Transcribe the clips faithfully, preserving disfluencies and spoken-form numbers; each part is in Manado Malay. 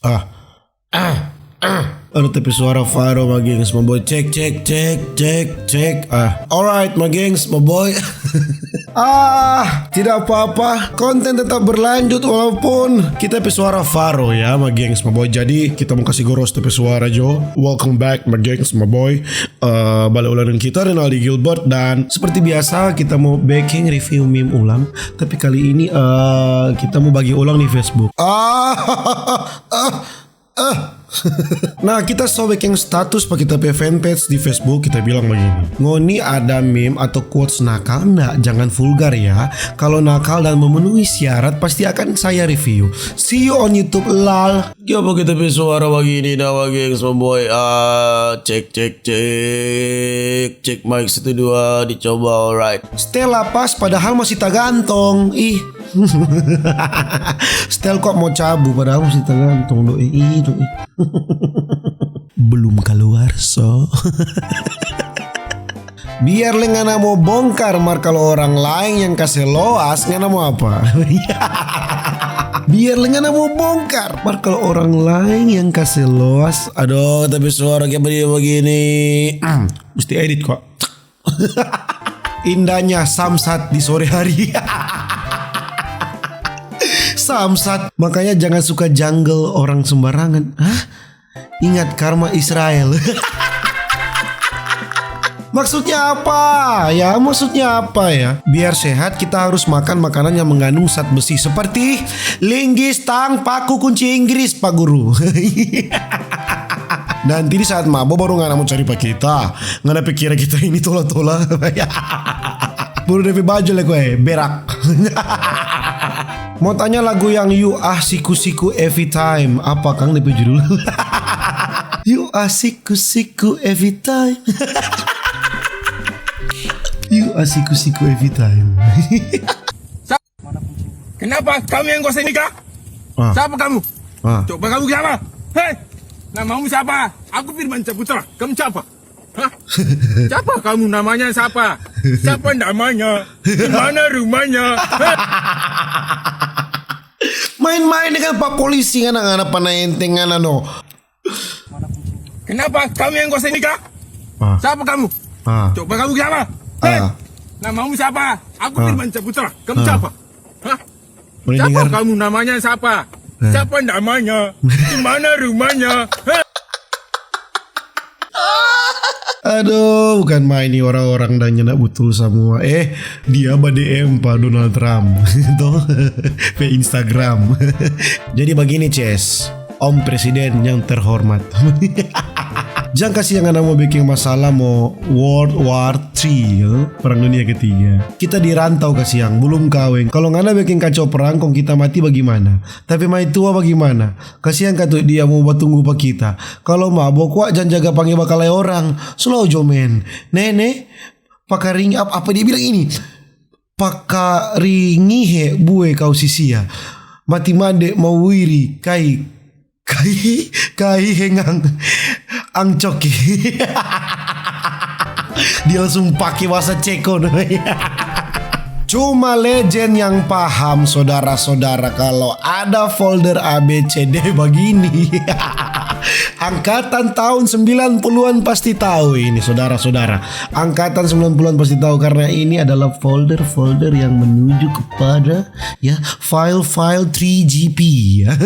Ah. Aduh, tapi suara Faro, my gengs, my boy. Cek, cek, cek, cek, cek. Ah, alright, my gengs, my boy. Ah, tidak apa-apa. Konten tetap berlanjut walaupun kita pe suara Faro ya, my gengs, my boy. Jadi, kita mau kasih goros tapi suara jo. Welcome back, my gengs, my boy. Eh, balik ulang dengan kita, Rinaldi Gilbert. Dan seperti biasa, kita mau bikin review meme ulang. Tapi kali ini, eh, kita mau bagi ulang di Facebook. Ah, ah, ah. Nah, kita so bikin status pa kita pe fanpage di Facebook, kita bilang bagini, "Ngoni ada meme atau quotes nakal nda? Jangan vulgar ya. Kalau nakal dan memenuhi syarat, pasti akan saya review. See you on YouTube, lal." Kiapa kita pe suara bagini, nama gengs, my boy? Ah, cek, cek, cek. Cek mic satu dua, dicoba, alright. Stella pas padahal masih tagantong. Ih. Stel kok mau cabu padahal masih tagantong do. Eh, ih, do, eh. Belum keluar, so. Biar le ngana mo bongkar, mar kalu orang laeng yang kase loas, ngana mo apa? Biar le ngana mo bongkar, mar kalu orang laeng yang kase loas, aduh, tapi suara kayak begini, begini. Mesti edit kok. Indahnya samsat di sore hari. Samsat, makanya jangan suka jungle orang sembarangan. Hah? Ingat karma Israel. Maksudnya apa? Ya, maksudnya apa ya? Biar sehat, kita harus makan makanan yang mengandung zat besi seperti linggis, tang, paku, kunci Inggris, Pak Guru. Nanti di saat mabo baru ngana mo cari pa kita. Ngana pe kira kita ini tola-tola. Baru depe baju le koe, berak. Mau tanya lagu yang You Ah Siku-Siku Every Time. Apa kang depe judul? You ah siku-siku every time. You ah siku-siku every time. Kenapa kamu yang kuasai nikah? Ah. Siapa kamu? Ah. Coba kamu siapa? Hei, namamu siapa? Aku Firman Saputra. Kamu siapa? Hah? Siapa kamu namanya siapa? Siapa namanya? Di mana rumahnya? Hah? Main-main dengan pak polisi ngana, ngana pana enteng ngana no. Kenapa kamu yang kuasai nikah? Ah. Siapa kamu? Ah. Coba kamu siapa? Hei, ah, namamu siapa? Aku, ah, Firman Saputra. Kamu, ah, siapa? Hah? Boleh siapa dengar? Kamu namanya siapa? Ah. Siapa namanya? Di mana rumahnya? Hah? Aduh, bukan main nih orang-orang dan nyanda butul semua. Eh, dia ba D M pa Donald Trump. Tuh, pe Instagram. Jadi begini, Ces. Om Presiden yang terhormat. Jang kasi yang ngana mo biking masalah mo World War Three, ya, Perang Dunia Ketiga. Kita di rantau kasiang, belum kaweng. Kalau ngana biking kacau perang, kong kita mati bagimana? Tapi mai tua bagimana? Kasiang katu dia mo batunggu pa kita. Kalau mabo kwa jang jaga pangge bakalae orang. Slow jo, men. Nene, pakaring ap-, apa dia bilang ini? Pakaringihe bue kau sisia. Mati mande mau wiri kai, kai, kai hengang ang coki. Dia langsung pake bahasa Ceko namanya. Cuma legend yang paham, sodara-sodara, kalo ada folder A B C D bagini. Angkatan tahun sembilan puluhan pasti tahu ini, sodara-sodara. Angkatan sembilan puluhan pasti tahu karena ini adalah folder-folder yang menuju kepada, ya, file-file three G P, ya.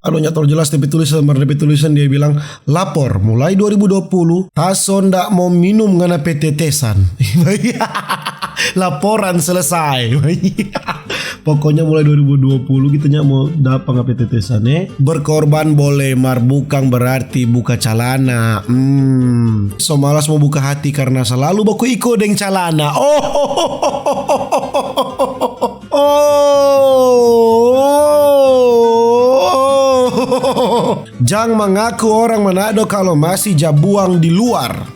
Anu, nya tol jelas depe tulisan, mar depe tulisan dia bilang, "Lapor, mulai dua ribu dua puluh, Taso nda mo minum ngana pe tetesan." Laporan selesai. Pokoknya mulai dua ribu dua puluh kita nya mo dapa ngana pe tetesan, eh. Berkorban boleh, mar bukang berarti buka calana. Hmm, so malas mo buka hati karena selalu baku iko deng calana. Oh. Oh. Jang mangaku orang Manado kalo masi ja buang di luar.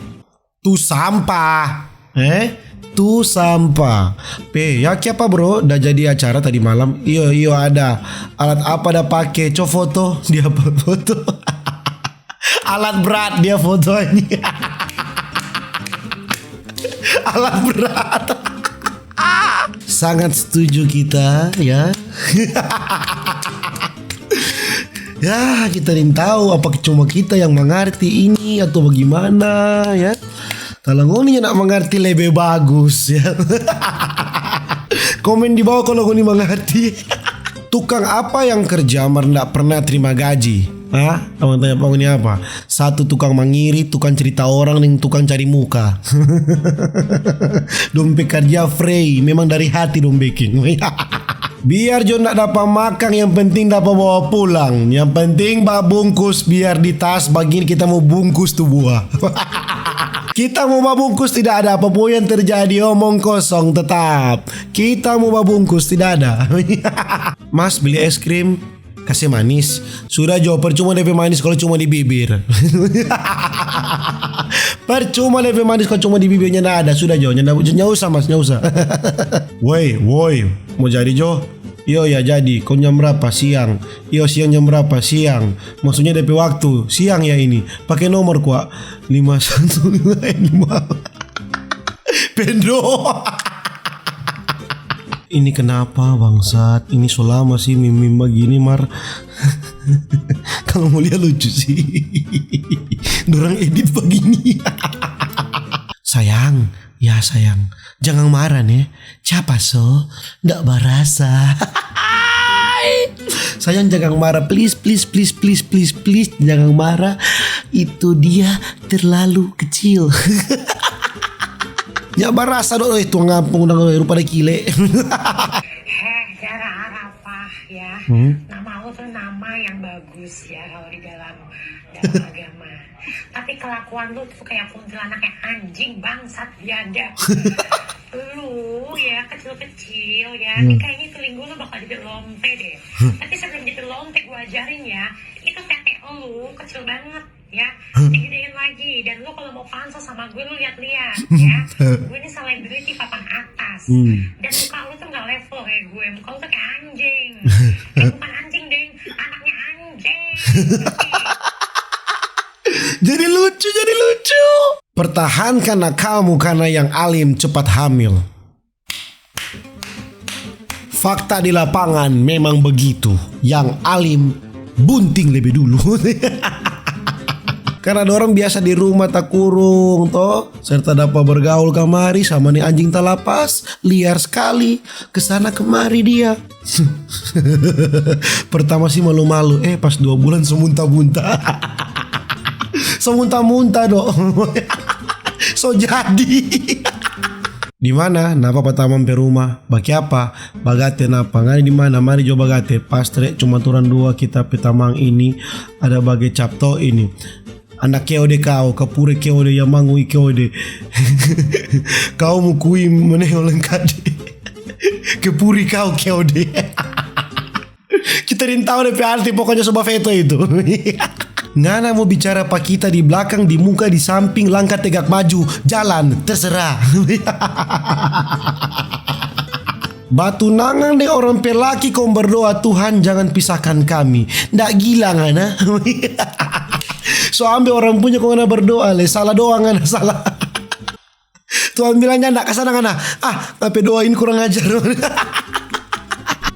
Tu sampah. Eh? Tu sampah. Pe, ya kiapa, bro? Da jadi acara tadi malam? Iyo, iyo, ada. Alat apa da pake? Co foto. Dia apa foto? Alat berat dia foto ini. Alat berat. Sangat setuju kita, ya. Ya, kita nin tahu apa cuma kita yang mengerti ini atau bagaimana, ya. Kalau ngoni nak mengerti lebih bagus, ya. Komen di bawah kalau ngoni mengerti. Tukang apa yang kerja mar ndak pernah terima gaji? Hah? Abang tanya pa ngoni apa? Satu tukang mangiri, tukang cerita orang, deng tukang cari muka. Dong pe karja frei, memang dari hati dong beking. Biar jo ndak dapa makang, yang penting dapa bawa pulang. Yang penting babungkus, biar di tas bagini kita mo bungkus tu bua. Kita mo babungkus, tidak ada apa pun yang terjadi, omong kosong tetap. Kita mo babungkus, tidak ada. Mas, beli es krim, kase manis. Sudah jo, percuma depe manis kalau cuma di bibir. Percuma depe manis kalau cuma di bibir, nyanda ada. Sudah jo, nyanda, nyanda usah, Mas, nyanda usah. Woi, woi, mo jadi jo? Iyo ya jadi, kong jam berapa? Siang. Iyo, siang jam berapa? Siang. Maksudnya depe waktu, siang ya ini. Pake nomor kwa? Lima satu lima lima. Pendo. Ini kenapa, bangsat? Ini so lama sih meme-meme bagini, mar. Kalau mau lihat lucu sih. Dorang edit bagini. Sayang, ya sayang, jangan marah ne. Siapa so? Ndak barasa. Sayang, jangan marah, please, please, please, please, please, please, jangan marah. Itu dia terlalu kecil. Ya barasa do, eh, tuang kampung dang, eh, rupa da kile. Heh, Zara Arafah ya. Hmm? Nama lu tuh nama yang bagus ya kalau di dalam, dalam agama. Tapi kelakuan lu tuh kayak kuntilanak, kayak anjing, bangsat, biadab. Lu ya kecil-kecil ya, hmm, nih kayaknya feeling gue lu bakal jadi lompe deh. Tapi sebelum jadi lompe, gue ajarin ya, itu tete lu kecil banget ya, digedein lagi. Dan lu kalau mau pansos sama gue, lu lihat-lihat ya. Gue ini selebriti papan atas. Hmm. Dan muka lu tuh nggak level kayak gue. Muka lu tuh kayak anjing. Eh, bukan anjing, deng. Anaknya anjing. Jadi lucu, jadi lucu. Pertahankan akalmu karena yang alim cepat hamil. Fakta di lapangan memang begitu. Yang alim bunting lebih dulu. Karena dorang biasa di rumah takurung to, serta dapa bergaul kamari sama ni anjing talapas, liar skali, kesana kemari dia. Pertama sih malu-malu, eh, pas dua bulan so munta-munta. So munta-munta do. So jadi. Di mana? Napa pa tamang pe rumah? Bakiapa? Bagate napa? Ngana di mana? Mari jo bagate. Pas tre cuma torang dua, kita pe tamang ini ada bagecap to ini. Anak keode kau, kapure keode, yang mangu i keode. Kau mu kui mane oleng kade. Kepuri kau keode. Kita nin tau depe arti, pokoknya so bafeto itu. Ngana mo bicara pa kita di blakang, di muka, di samping, langka tegak maju, jalan, terserah. Batunangan deng orang pe laki kong berdoa, "Tuhan, jangan pisahkan kami." Ndak gila ngana? So ambe orang punya kong ngana berdoa le, salah doa ngana, salah. Tuhan bilang, "Nyanda, ka sana ngana." Ah, ngape doa ini kurang ajar.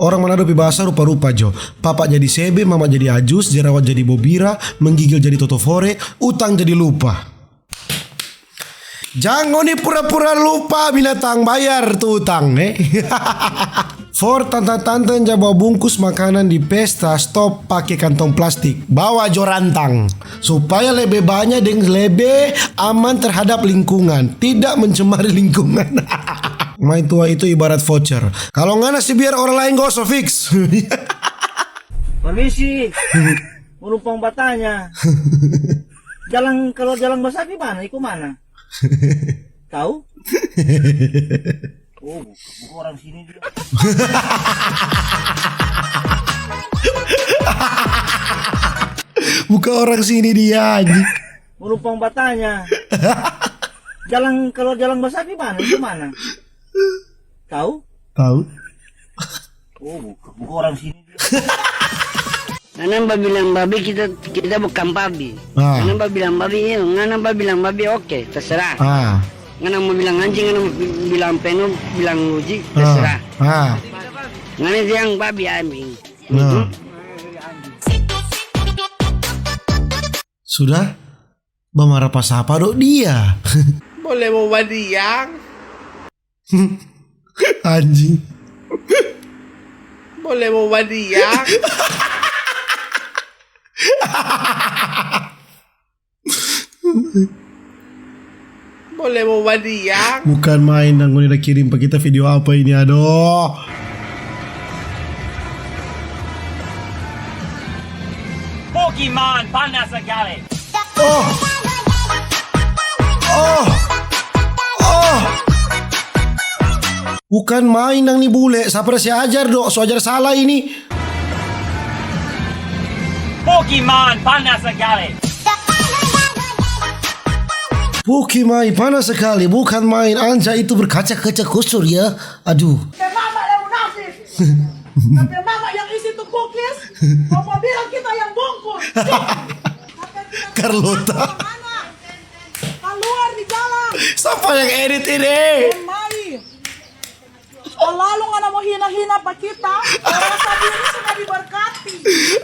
Orang Manado pe bahasa rupa-rupa jo. Papa jadi sebe, mama jadi ajus, jerawat jadi bobira, menggigil jadi totofore, utang jadi lupa. Jang ngoni pura-pura lupa binatang, bayar tu utang, eh. For tanta-tanta yang ja bawa bungkus makanan di pesta, stop pake kantong plastik, bawa jo rantang, supaya lebe banya deng lebe aman terhadap lingkungan, tidak mencemari lingkungan. Mai tua itu ibarat voucher. Kalau ngana se biar orang lain goso, fix. Permisi. Mau numpang batanya. Jalang, kalau jalang basar di mana? Iko mana? Tahu? Oh, buka, buka orang sini dia. Buka orang sini dia, anjing. Mau numpang batanya. Jalang, kalau jalang basar di mana? Itu mana? Tahu? Tahu. Oh, buka, buka orang sini dia. Ngana babilang babi, kita, kita bukan babi. Ah. Ngana babilang babi, iya. Ngana babilang babi, oke, terserah. Ah. Ngana mo bilang anjing, ngana mo bilang peno, bilang uji, terserah. Ah. Ngana yang babi anjing. Nah. Sudah? Bamara pa sapa do dia? Boleh mo badiang. Anjing. Boleh mo badiang. Boleh mo badiang. Bukan main, dang, ngoni da kirim pa kita video apa ini, aduh. Pokemon panas sekali. Oh. Oh. Oh. Bukan main, dang, ni bule. Sapa da se ajar do? So ajar salah ini. Pokemon panas sekali. Pokemon panas sekali, bukan main. Anja itu berkaca-kaca kusur ya. Aduh. Pe mama yang munafik. Tapi mama yang isi tu cookies, mau bilang kita yang bungkus. Carlota. Keluar di jalan. Sapa yang edit ini? Mai. Lalu ngana mo hina-hina pa kita, rasa diri sudah diberkati.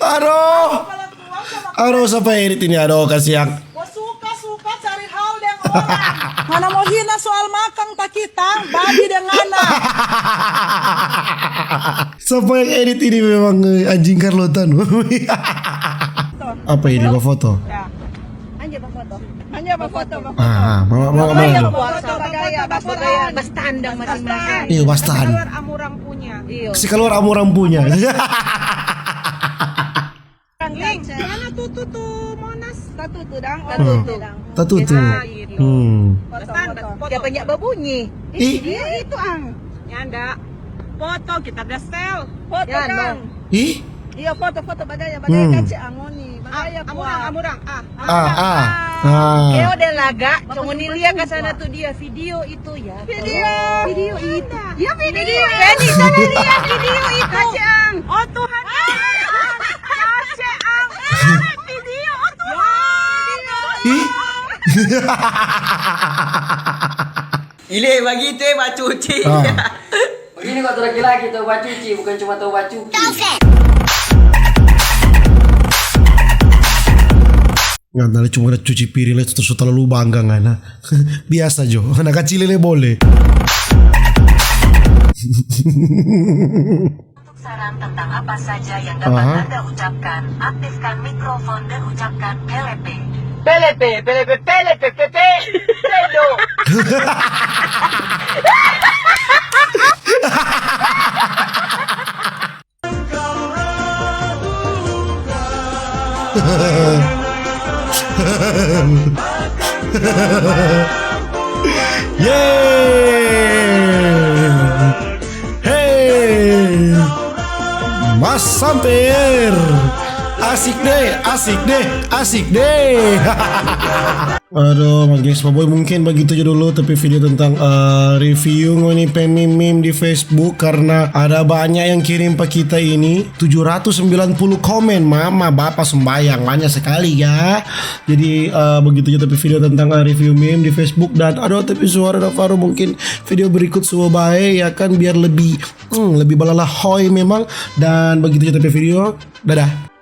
Aduh. Kalau keluar sama Aduh, sapa edit ini? Aduh, kasiang. Mo suka-suka cari hal deng orang. Ngana mo hina soal makang pa kita, babi deng ngana. Sapa yang edit ini memang, eh, anjing Carlota no? Apa ini, bafoto? Ya. Anja bafoto. Anja bafoto, bafoto. Ah, ah, mama, mama, mama. Iya, bafoto, bafoto, bafoto. Bas tandang masing-masing. Iya, bas tandang. Keluar amurang punya. Iya. Si keluar amurang punya. Link. Mana tutu tu Monas? Tatutu dang. Hmm. Tatutu dang. Tatutu. Ah, gitu. Hmm. Foto, foto. Dia banyak babunyi. Ih. Iya itu, ang. Nyanda. Foto kita ada sel. Foto, ya, dang. Ih. Iya, foto, foto bagaya, bagaya. Hmm. Kaci angoni, bagaya. Ah, amurang, amurang. Ah. Ah, ah. Ah. Keo de laga, cuma ni lia ka sana tu dia video itu ya. Video. Video itu. Ya, video. Jadi sana lia video itu. Kaci ang. Oh, Tuhan. Kaci ang. Video, oh, Tuhan. Ih. Ile bagitu, eh, bacuci. Ah. Begini kok tu laki-laki tau bacuci, bukan cuma tau bacuci. Ngana cuma ada cuci piring le, terus talalu bangga ngana. Biasa jo, anak kacil le boleh. Untuk saran tentang apa saja yang dapat Anda ucapkan, aktifkan mikrofon dan ucapkan pelepe. Pelepe, pelepe, pelepe, pepe, pelo. Yeay. Hey, Mas Samper. Asik deh, asik deh, asik deh. Aduh, Mas Gengs, Pak Boy, mungkin begitu aja dulu, tapi video tentang, eh, review ngoni pe meme-meme di Facebook, karena ada banyak yang kirim pa kita ini, tujuh ratus sembilan puluh komen, mama, bapa, sembayang, banyak sekali ya. Jadi, eh, begitu aja tapi video tentang, eh, review meme di Facebook, dan aduh, tapi suara Navarro mungkin video berikut suo bae, ya kan, biar lebih, hmm, lebih balalahoy memang. Dan begitu aja tapi video, dadah.